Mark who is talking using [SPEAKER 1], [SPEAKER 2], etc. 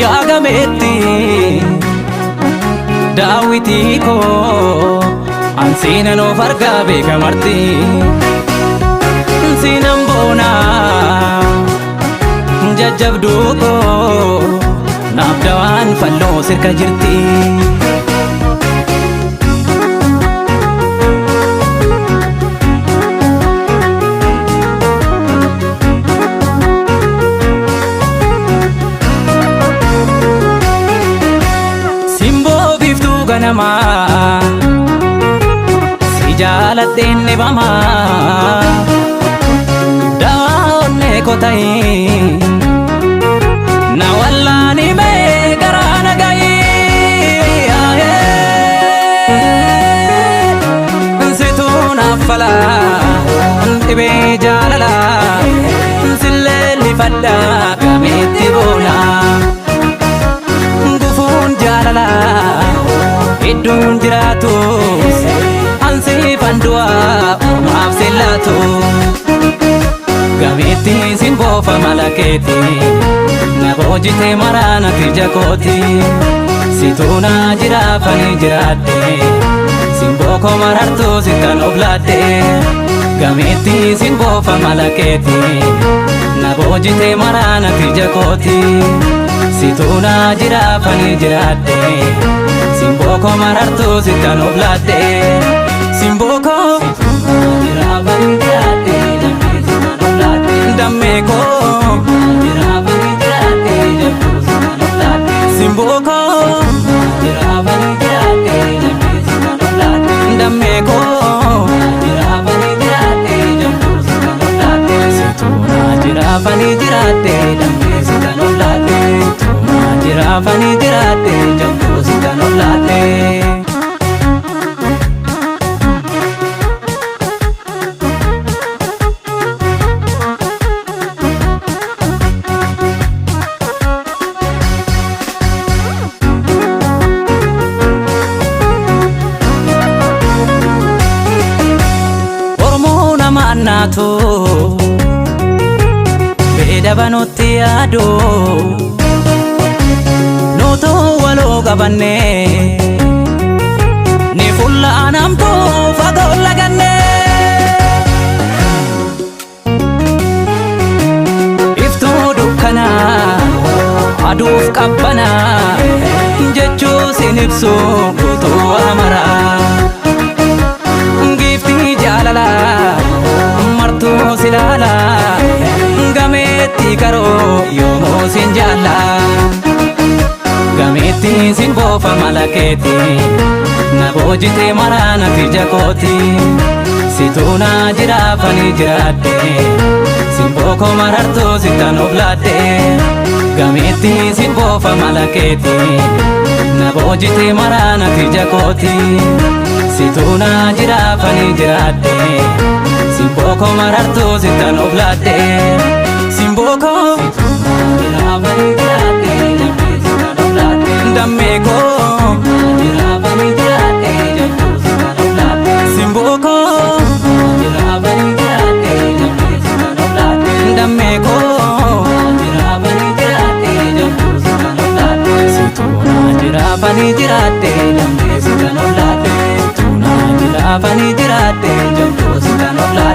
[SPEAKER 1] Yaa gameetti daawwitii koo, ansiinan of argaa beekamarti, siinan boonaa jajjabduu koo, naaf dawaan falloo sirka jirti. Simboo biiftuu ganamaa, si jaaladheen dhibamaa, dawaa onnee koo ta'ii na wallaani mee garaa na ga'ii. Situu naaf falaa dhibee jaalalaa, silleellifadhaa gameetti boonaa. Gufuun jaalalaa hedduun jiraatus, ansiifan du'aa ormaaf sillaatu. Gameetti sin boofa malakeeti, na boojite maraanati jakooti, situu na jiraafani jiraadhe, simboo koo marartuu sittan of laadhe. Gameetti sin boofa malakeeti, na boojite maraanati jakooti, situu na jiraafani jiraadhe, simboo koo marartuu sittan of laadhe. Simboo koo jiraafani jiraadhe, dammee koo jiraafani jiraadhe, simboo koo jiraafani jiraadhe, dammee koo jiraafani jiraadhe, situu na jiraafani jiraadhe, dammee sitan of laadhe, situu na jiraafani jiraadhe, jabduu sitan of laadhe. Oromoo nama annaatu beeda banutti yaadu, nuutoo waloo qabanne ni fullaanamtu fagoo laganne. Iftuu dukkanaa, aduuf qabbanaa jechuu sin ibsu guutuu amaraa. Giiftii jaalalaa martuu silaalaa, gameetti karoo yoomuu sin jaallaa. Gameetti sin boofa malakeeti, na boojite maraanati jakooti, situu na jiraafani jiraadhe, simboo koo marartuu sittan of laadhe. Gameetti sin boofa malakeeti, na boojite maraanati jakooti, situu na jiraafani jiraadhe, simboo koo marartuu sittan of laadhe. Simboo koo jiraafani jiraadhe, dammee koo jiraafani jiraadhe, simboo koo jiraafani jiraadhe, dammee koo jiraafani jiraadhe, situu na jiraafani jiraadhe, dammee sitan of laadhe, situu na jiraafani jiraadhe, jabduu sitan of laadhe.